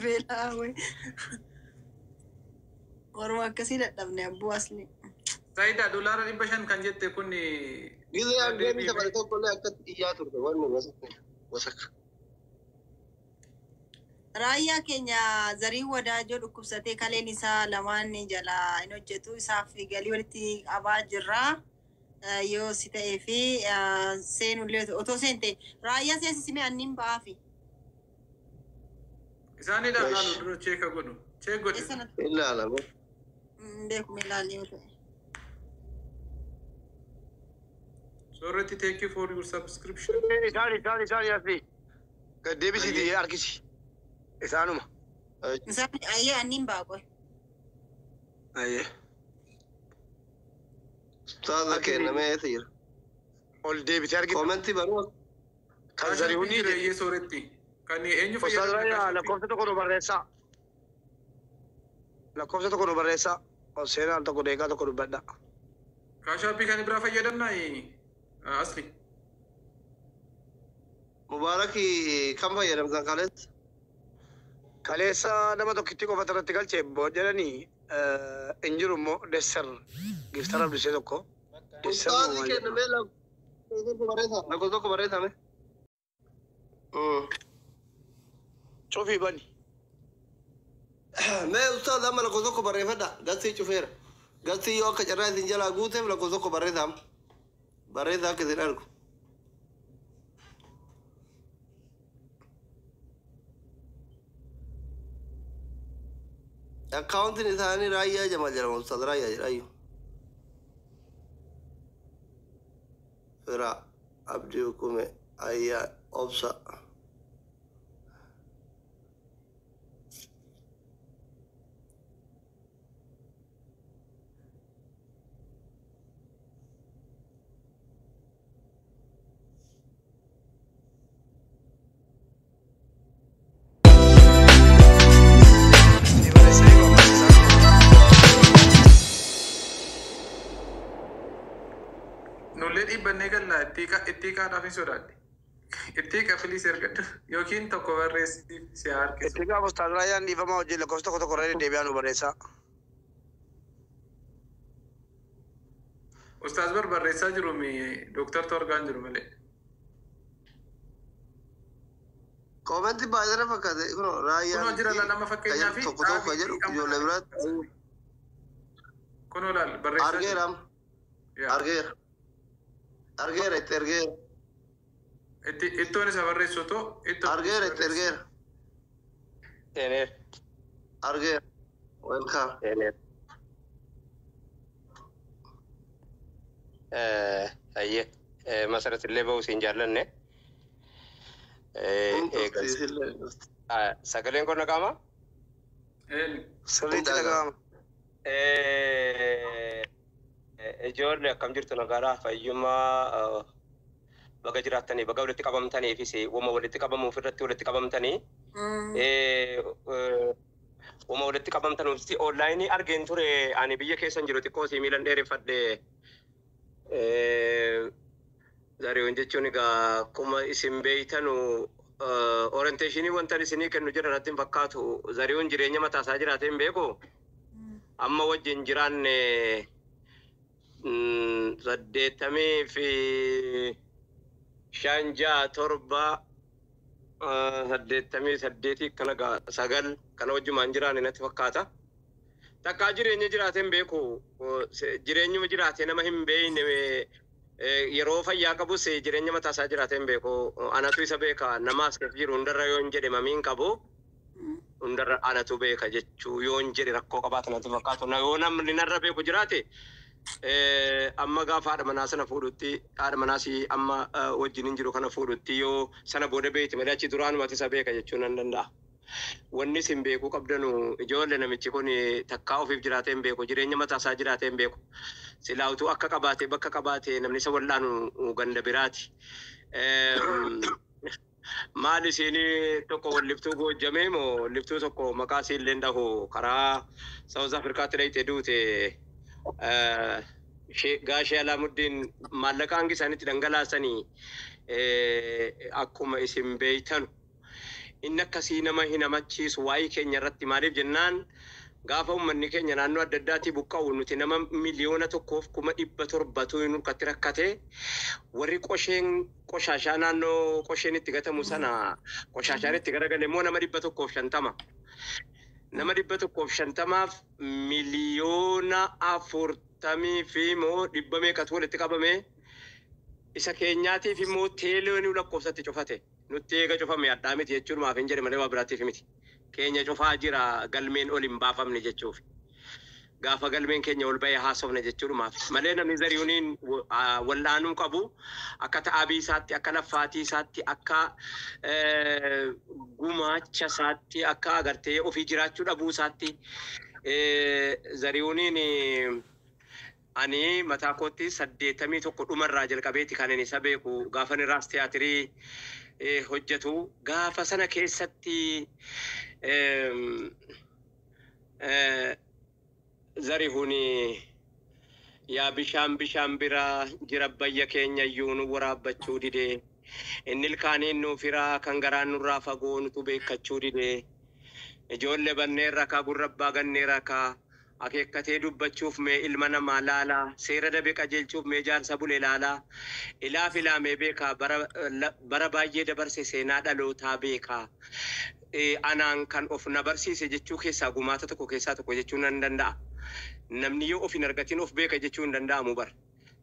Beelaa wayi. Waruma akkasii dadhabne abbuu asli. Saayida $500 kan jette kun Gizee hangeen isa bare tokko illee akkatti iyyaa turte wanni wasakka. Raayyaa keenya Zarii Wadaajoo dhukkubsatee kaleen isaa lamaan jalaa hin hojjetu, isaaf galii walitti qabaa jirra. Yoo si ta'ee fi seenullee otoo seente raayyaa seensisime anniin ba'aafi. Isaanidha laalu dura check godhu. Check godhu. Eessa natti Ilaalama. Hin beeku, mee ilaali yoo ta'e. Soorretti, thank you for your subscription. Isaan isaan isaan asli. Gad deebisiiti harkisi. Isaanuma. Isaan ayyee anniin ba'a qoy. Ayyee. Ustaaza kennamee eessa jira? Ol deebisee argita. Koomentii baruu. Kan Zarihunii Jira iyyee sooretti. Kan eenyu Ustaaz fayyadamne Raayyaa kaashuufi? Lakkoofsa tokko nu barreessaa. Lakkoofsa tokko nu barreessaa. Ol seenaa al tokko deeqaa tokko dubbadha. Cash App kan biraa fayyadamnaa asli? Mubaarakii kam fayyadamtan kaleessa? Kaleessa nama tokkitti qofa irratti galchee boo jedhanii hin jiru immoo Desser Giftara Abdusee tokko. Desser Ustaazi kennamee lakkoofsa tokko barreessaa. Lakkoofsa tokko barreessame. Cufii bani. Mee ustaaz, amma lakkoofsa tokko barreeffadha. Gatsii cufeera. Gatsii yoo akka carraa isin jalaa guuteef lakkoofsa tokko barreessaa amma. Barreessaa akka isin argu. Akkaawuntiin isaanii Raayyaa Jamal jedhama. Ustaaz Raayyaa jedha. Fira Abdii Hukume Ayyaa Obsa. Ni barreessanii ammas isaanuma. Nullee dhiibbannee galla, itti kaadhaaf hin sodaadhe. Itti qafiliis ergadhu yookiin tokko barreessiif si haa harkisu. Itti gaafa Ustaaz Raayyaan dhiifamaa hojii lakkoofsa tokko tokko irra deddeebi'aa nu barreessaa. Ustaaz bar barreessaa jiru mi dooktartu argaa hin jiru malee. Koomentii baay'ee na fakkaate kun Raayyaan. Kunoo jira nama fakkeenyaa fi Tokko tokko jedhu ijoollee biraatti. Kunoo laal barreessaa jiru. Argeera amma. Yaa. Argeera. Argeera, itti ergeera. Itti ittoon isa barreessu otoo ittoo. Argeera, itti ergeera. Seeneer. Argeera. Welcome. Seeneer. Ayyee. Masarat illee ba'uu siin jaallanne. Eegas. Sagaleen kun dhaga'ama? Een. Sirriitti dhaga'ama. Ijoollee, akkam jirtu? Nagaadhaa, fayyummaa? Baga jiraattanii, baga walitti qabamtaniifis wama walitti qabamuuf irratti walitti qabamtanii wama walitti qabamtanuuf online argeen ture. Ani biyya keessan jiru, xiqqoo si miilan dheereffadhe. Zarihuun jechuun egaa akkuma isin beeytanu orientation wanta isinii kennu jira natti hin fakkaatu. Zarihuun jireenya mataa isaa jiraatee hin beeku. Amma wajjin jiraanne 85, 6, 7, 88 kana 9 kana wajjumaan jiraanne natti fakkaata. Takkaa jireenya jiraatee hin beeku. Jireenyuma jiraatee nama hin beekne, yeroo fayyaa qabus jireenya mataa isaa jiraatee hin beeku. Anatu isa beeka. Nama as keessa jiru hundarra yoo hin jedhe mamiin qabu. Hundarra anatu beeka jechuu yoo hin jedhe rakkoo qabaata natti fakkaatu. Yoo namni narra beeku jiraate, amma gaafa haadha manaa sana fuudhutti, haadha manaas amma wajjin hin jiru kana fuudhutti, yoo sana booda beekti malee achi duraanumatti isa beeka jechuu nan danda'a. Wanni isin beekuu qabdanu ijoollee, namichi kun takkaa ofiif jiraatee hin beeku, jireenya mataa isaa jiraatee hin beeku. Silaa utuu akka qabaate bakka qabaate namni isa wal'aanu ganda biraati. Maal isiin tokko walliftuu goojjamee moo walliftuu tokko maqaa isiin illee dhahu karaa South Africaatti dhayitee duute, Gaashee Alaamuddin, maallaqa hangi isaanitti dhangalaasanii akkuma isin beeytanu. Inni akkasii nama hin hamachiisu waa'ee keenya irratti. Maaliif jennaan, gaafa uummanni keenya naannoo adda addaatii buqqa'u nuti nama 1,700,000tu nurkatti rakkate. Warri qosheen qoshaashaa naannoo qosheen itti gatamu sana qoshaashaan itti garagale immoo nama 150. Nama 150f 40 miliyoona fi moo dhibba meeqatu walitti qabame. Isa keenyaatiif immoo teeloon lakkoofsatti cufate. Nutti eega cufame addaa miti jechuun maaf hin jedhe malee waa biraatiif miti. Keenya cufaa jira, galmeen ol hin baafamne jechuuf. Gaafa galmeen keenya ol bahee haasofne jechuudhumaaf. Malee namni Zarihuuniin wal'aanuu qabu akka ta'abii isaatti, akka laffaatii isaatti, akka gumaacha isaatti, akka agartee ofii jiraachuu dhabuu isaatti. Zarihuuniin ani mataa kootti 81 dhumarraa jalqabeeti kan inni isa beeku, gaafa inni raas tiyaatirii hojjetu. Gaafa sana keessatti Zarihuun yaa bishaan bishaan bira jira, bayya keenya iyyuu nu waraabbachuu dide. Inni ilkaaniin nuuf hiraa, kan garaan nurraa fagoo nutu beekkachuu dide. Ijoollee banneen rakaa, gurra abbaa gannee rakaa, akeekkatee dubbachuuf mee ilma namaa laalaa, seera dabe qajeelchuuf mee jaarsa bule laalaa, ilaaf ilaamee beekaa, bara baay'ee dabarse, seenaa dhalootaa beekaa. Anaan kan of na barsiise jechuu keessaa gumaata tokko keessaa tokko jechuu nan danda'a. Namni yoo of hin argatin of beeka jechuu hin danda'amu bara.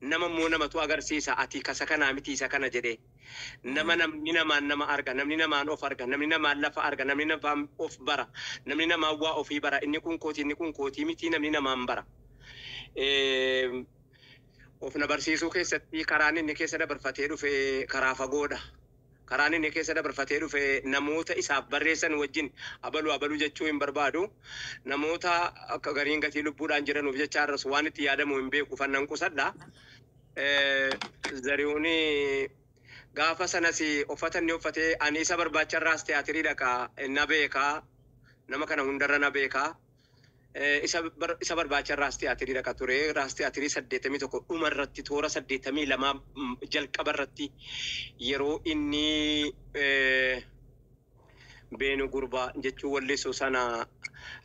Nama immoo namatu agarsiisa, ati kasa kanaa miti isa kana jedhee. Nama namni namaan nama arga, namni namaan of arga, namni namaan lafa arga, namni namaan of bara, namni namaan waa ofii bara. Inni kun kooti, inni kun kootii miti, namni namaan bara. Of na barsiisuu keessatti karaan inni keessa dabarfatee dhufe karaa fagoodha. Karaan inni keessa dabarfatee dhufe namoota isaaf barreessan wajjin abalu abalu jechuu hin barbaadu. Namoota akka gariin gatii lubbuudhaan jiranuuf jecha arrasu waan itti yaadamu hin beeku, fannan qusadha. Zarihuun gaafa sanas uffata inni uffatee ani isa barbaacharraas tiyaatirii dhaqa, na beekaa, nama kana hundarra na beekaa. Isa barbaacharraas tiyaatirii dhaqa ture. Raas tiyaatirii 81 dhuma irratti, toora 82 jalqaba irratti, yeroo inni beenu gurbaa jechuu wallisu sana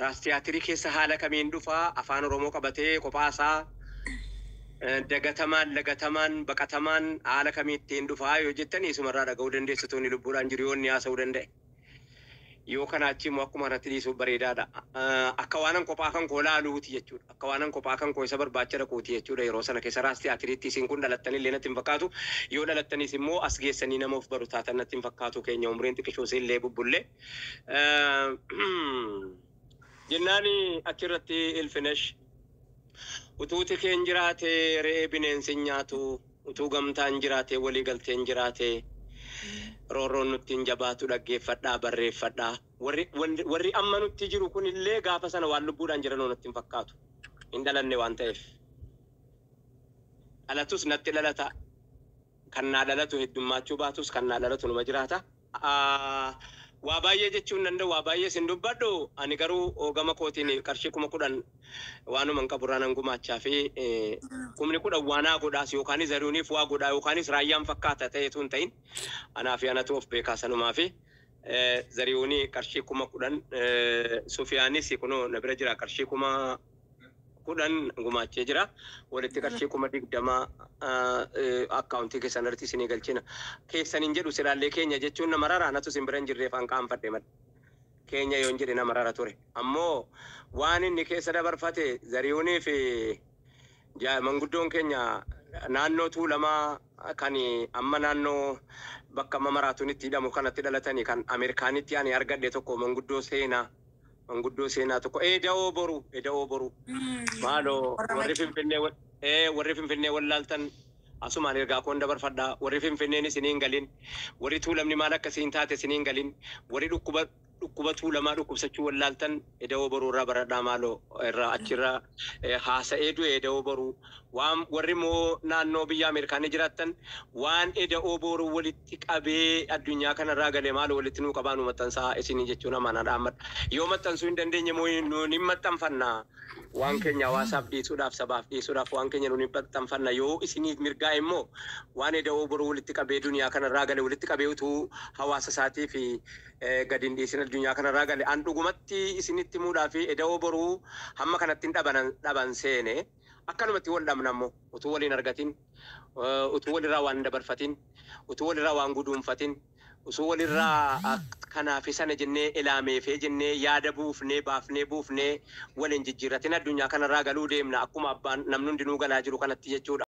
raas tiyaatirii keessa haala kamiin dhufaa, afaan Oromoo qabatee kophaasaa, dagatamaan, lagatamaan, baqatamaan haala kamiittiin dhufaa yoo jettan, isumarraa dhaga'uu dandeessu, tuni lubbuudhaan jiru yoo inni haasa'uu danda'e. Yoo kana achi immoo akkuma kanatti dhiisuuf bareedaadha. Akka waanan kophaa kan koo laaluuti jechuudha. Akka waanan kophaa kan koo isa barbaacha dhaquuti jechuudha. Yeroo sana keessa raas tiyaatiriitti isin kun dhalattanillee natti hin fakkaatu. Yoo dhalattanis immoo as geessanii nama of baru taatan natti hin fakkaatu, keenya umriin xiqqishoo illee bubbullee. Jennaan achirratti Ilfinesh utuu tikeen jiraate re'ee bineensi hin nyaatu, utuu gamtaan jiraate, walii galteen jiraate, roorroon nutti hin jabaatu. Dhaggeeffadhaa, barreeffadhaa. Warri amma nutti jiru kun illee gaafa sana waan lubbuudhaan jiran natti hin fakkaatu, hin dhalanne waan ta'eef. Dhalatus natti dhalata, kan naa dhalatu heddummaachuu baatus kan naa dhalatu numa jiraata. Waa baay'ee jechuu hin danda'u, waa baay'ee sin dubbadhu. Ani garuu gama kootiin qarshii 10,000 waanuma hin qaburraa nan gumaachaa fi 10,000 waa naa godhaas, yookaanis Zarihuuniif waa godhaa, yookaanis raayyaan fakkaata ta'eetu hin ta'in, anaa fi anatu of beekaa. Sanumaa fi Zarihuunii qarshii 10,000, Sufiyaanis kunoo na bira jira, qarshii 10,000 gumaachee jira. Walitti qarshii 20,000 akkaawuntii keessan irratti isinii galchina. Keessan hin jedhu silaallee, keenya jechuun nama rara, anatu isin bira hin jirreef an qaanfadhe malee. Keenya yoon jedhe nama rara ture. Ammoo waan inni keessa dabarfate Zarihuunii fi manguddoon keenya naannoo Tuulamaa kan amma naannoo bakka amma maraatuun itti hidhamu kanatti dhalatanii, kan Ameerikaanitti ani argadhe tokko, manguddoo seenaa tokko, eda'oo boru, eda'oo boru, maaloo warri Finfinnee wallaaltan asumaan ergaa koon dabarfadhaa. Warri Finfinneen isiniin galin, warri Tuulamni maal akkasiin taate isiniin galin, warri dhukkuba Tuulamaa dhukkubsachuu wallaaltan, eda'oo boruu irraa baradhaa maaloo. Irraa achirraa haasa'ee du'e eda'oo boruu. Waan warri immoo naannoo biyya Ameerikaanii jiraattan, waan eda'oo boruu walitti qabee addunyaa kanarraa galee maaloo walitti nuu qabaa, nu maxxansaa isinii jechuun amaanaa dhaammadha. Yoo maxxansuu hin dandeenye immoo nuun hin maxxanfannaa. Waan keenya hawaasaaf dhiisuudhaaf, sabaaf dhiisuudhaaf waan keenya nuni maxxanfanna. Yoo isiniif mirgaa immoo waan eda'oo boruu walitti qabee duniyaa kanarraa gale walitti qabee utuu hawaasa isaatii fi gadi hin dhiisin addunyaa kanarraa gale, an dhugumatti isinitti himuudhaa fi eda'oo boruu hamma kanatti hin dhaban seene. Akkanumatti wal dhabna immoo utuu waliin argatin, utuu walirraa waan hin dabarfatin, utuu walirraa waan guduunfatin, utuu walirraa kanaaf sana jennee ilaameefee jennee yaada buufnee baafnee buufnee waliin jijjiirratin addunyaa kanarraa galuu deemna, akkuma abbaan namni hundinuu galaa jiru kanatti jechuudha.